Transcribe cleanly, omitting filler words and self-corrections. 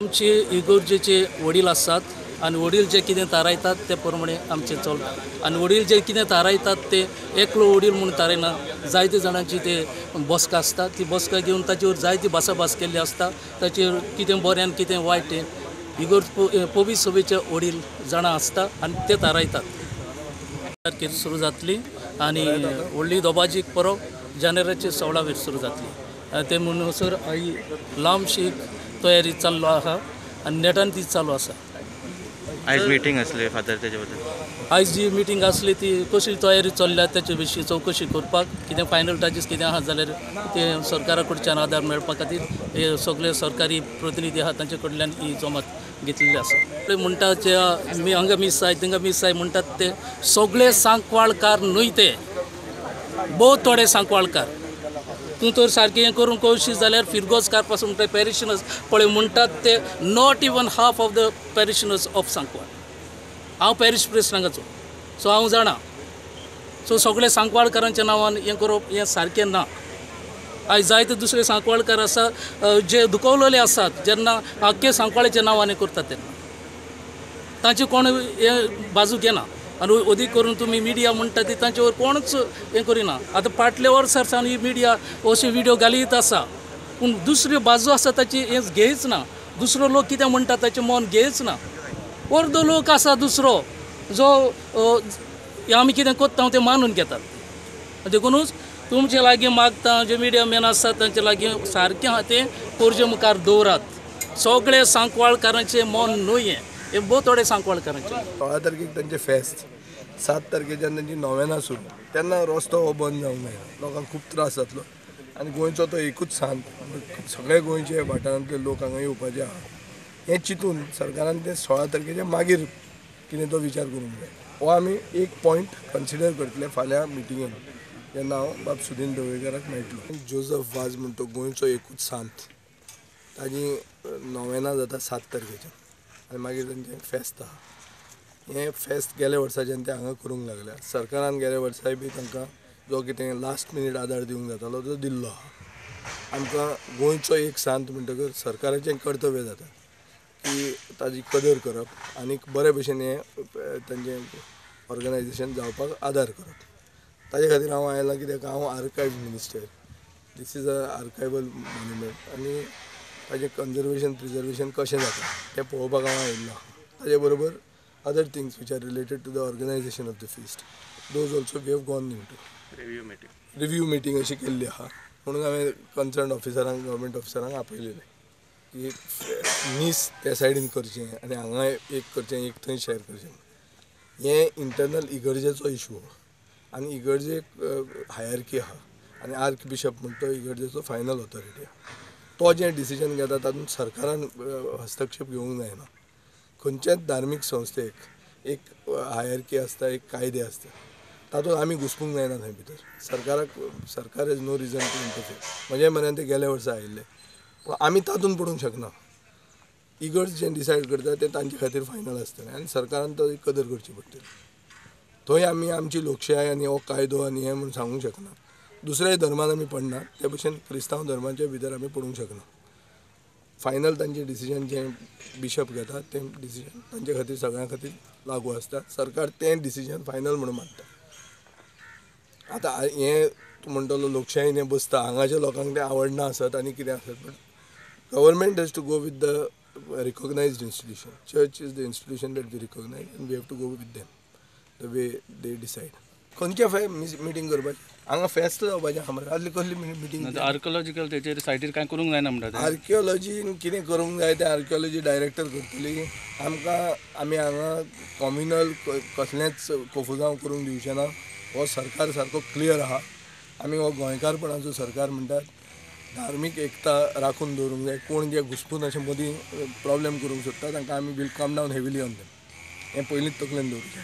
आमचे इगर्जेचे वडील आसात आनी वडील जे कितें थारायतात ते प्रमाणे आमचें चलता आनी वडील जे कितें थारायतात ते एकलो वडील म्हूण थारायना, जायते जाणांची ते बसका आसता, ती बसका घेवन ताचेर जायती भासाभास केल्ली आसता, ताचेर कितें बरें आनी कितें वायट तें इगर्ज पवित्र सभेचे वडील जाणां आसता आनी ते थारायतात। तारखेर सुरू जातली आनी व्हडली दोबाजीक परब जानेराचे 16वेर सुरू जातली। ते म्हणसर ही लांबशी तयारी चालू आसा आनी नेटान ती चालू आसा। आयज मिटींग आसली फादर तेजे बद्दल, आयज जी मिटींग आसली ती कशी तयारी चल्ल्या तेचे विशीं चवकशी करपाक, कितें फायनल टचीस कितें आसा जाल्यार ते सरकारा कडच्यान आदार मेळपा खातीर हे सगळे सरकारी प्रतिनिधी आसा तांचे कडल्यान ही जमात घेतलेली आसा। ते म्हणटा जे मी हांगा मीस जाय थिंगा मीस जाय म्हणटात ते सगळे सांकवाळकार न्हय, ते भोव थोडे सांकवाळकार। तूं तर सारकें हें करूंक कळशी जाल्यार फिरगोजकार पासून म्हणटा पॅरिशनर्स पळय म्हणटात ते not even half of the parishioners of Sancoale. हांव पॅरिश प्रिस्ट हांगाचो, सो हांव जाणा। सो सगळे सांकवाळकारांच्या नांवान हें करप हें सारकें ना। आयज जायते दुसरे सांकवाळकार आसा जे दुखवलेले आसात जेन्ना आख्खे सांकवाळेच्या नांवान हें करतात तेन्ना तांचे कोण हें बाजू घेना आनी अदीक करून तुमी मिडिया म्हणटा ती तांचेवर कोणूच हें करिना। आतां फाटल्या वर्सां सावन ही मिडिया अशे व्हिडियो घालीत आसा, पूण दुसरी बाजू आसा ताची हें घेयच ना, दुसरो लोक कितें म्हणटा ताचें मन घेयच ना। अर्दो लोक आसा दुसरो जो आमी कितें करता तें मानून घेतात। देखुनूच तुमचे लागीं मागता जे मिडिया मॅन आसा तांचे लागीं सारकें आहा तें पोरजे मुखार दवरात। सगळे सांकवाळकारांचें मन न्हय हें, हे भोव थोडे सांकवाळकारांचे। 16 तारखेक तांचें फेस्त, 7 तारखेच्यान तांची नोवेनां सुरू, तेन्ना रस्तो हो बंद जावंक जायना, लोकांक खूब त्रास जातलो आनी गोंयचो तो एकूच सांत, सगळे गोंयचे वाठारांतले लोक हांगा येवपाचे आहा। हें चिंतून सरकारान ते 16 तारखेच्या मागीर कितें तो विचार करूंक जाय। हो आमी एक पॉयंट कन्सिडर करतले फाल्यां मिटिंगेन जेन्ना हांव बाब सुदीन ढवळीकाराक मेळटलो। जोजफ वाज म्हण तो गोंयचो एकूच सांत, ताजी नोवेनां जाता 7 तारखेच्यान आनी मागीर तांचें फेस्त आहा। हें फेस्त गेल्या वर्साच्यान ते हांगा करूंक लागल्या। सरकारान गेल्या वर्साय बी तांकां जो कितें लास्ट मिनीट आदार दिवंक जातालो तो दिल्लो आहा। आमकां गोंयचो एक सांत म्हणटकर सरकाराचें कर्तव्य जाता की ताजी कदर करप आनी बरे भशेन हें तांचें ऑर्गनायजेशन जावपाक आदार करप। ताजे खातीर हांव आयलां कित्याक हांव archive minister, this is a archival monument आनी ताजें कन्जर्वेशन प्रिजर्वेशन कशें जाता तें पळोवपाक हांव आयिल्लो आहा। ताजे बरोबर other things which are related to the organization of the feast, those also we have gone into. Review meeting अशी केल्ली आहा म्हणून हांवें कन्सर्न ऑफिसरांक, गव्हर्मेंट ऑफिसरांक आपयलेलें की मीस त्या सायडीन करचें आनी हांगा एक करचें, एक थंय शेअर करचें। हें इंटरनल इगर्जेचो इशू आनी इगर्जेक हायरकी आहा आनी आर्क बिशप म्हणटा तो इगर्जेचो फायनल ऑथॉरिटी आहा। तो जें डिसिजन घेता तातूंत सरकारान हस्तक्षेप घेवंक जायना। खंयच्याच धार्मीक संस्थेक एक हायरकी आसता, एक कायदे आसता, तातूंत आमी घुसपूंक जायना थंय भितर। सरकाराक, सरकार has no reason to interfere. म्हज्या मनान ते गेल्या वर्सा आयिल्ले, पूण आमी तातूंत पडूंक शकना। इगर्ज जें डिसायड करता तें तांचे खातीर फायनल आसतलें आनी सरकारान तो कदर करची पडटली। थंय आमी आमची लोकशाय आनी हो कायदो आनी हें म्हूण सांगूंक शकना। दुसऱ्याय धर्मान आमी पडना, ते भशेन क्रिस्तांव धर्माच्या भितर आमी पडूंक शकना। फायनल तांचें डिसिजन जें बिशप घेता तें डिसिजन तांचे खातीर सगळ्यां खातीर लागू आसता। सरकार तें डिसिजन फायनल म्हणून मानता। आतां हें तूं म्हणटलो लोकशायेन हें बसता, हांगाच्या लोकांक तें आवडना आसत आनी कितें आसत, but government has to go with the recognized institution. Church is the institution that we recognize and we have to go with them the way they decide. खंयच्या मिटींग करपाचें हांगा फेस्त जावपाचें आहा मरे, आसली कसली मिटींग? आर्किओलॉजिकल तेचेर सायटीर कांय करूंक जायना म्हणटा। आर्किओलॉजीन कितें करूंक जाय तें आर्किओलॉजी डायरेक्टर करतली। आमकां आमी हांगा कॉम्युनल कसलेंच कोफुजांव करूंक दिवचें ना। हो सरकार सारको क्लियर आहा। आमी हो गोंयकारपणाचो सरकार म्हणटात, धार्मीक एकता राखून दवरूंक जाय। कोण जे घुसपून अशें मदीं प्रॉब्लेम करूंक सोदता तांकां आमी will come down heavily on them, हें पयलींच तकलेन दवरूंक जाय।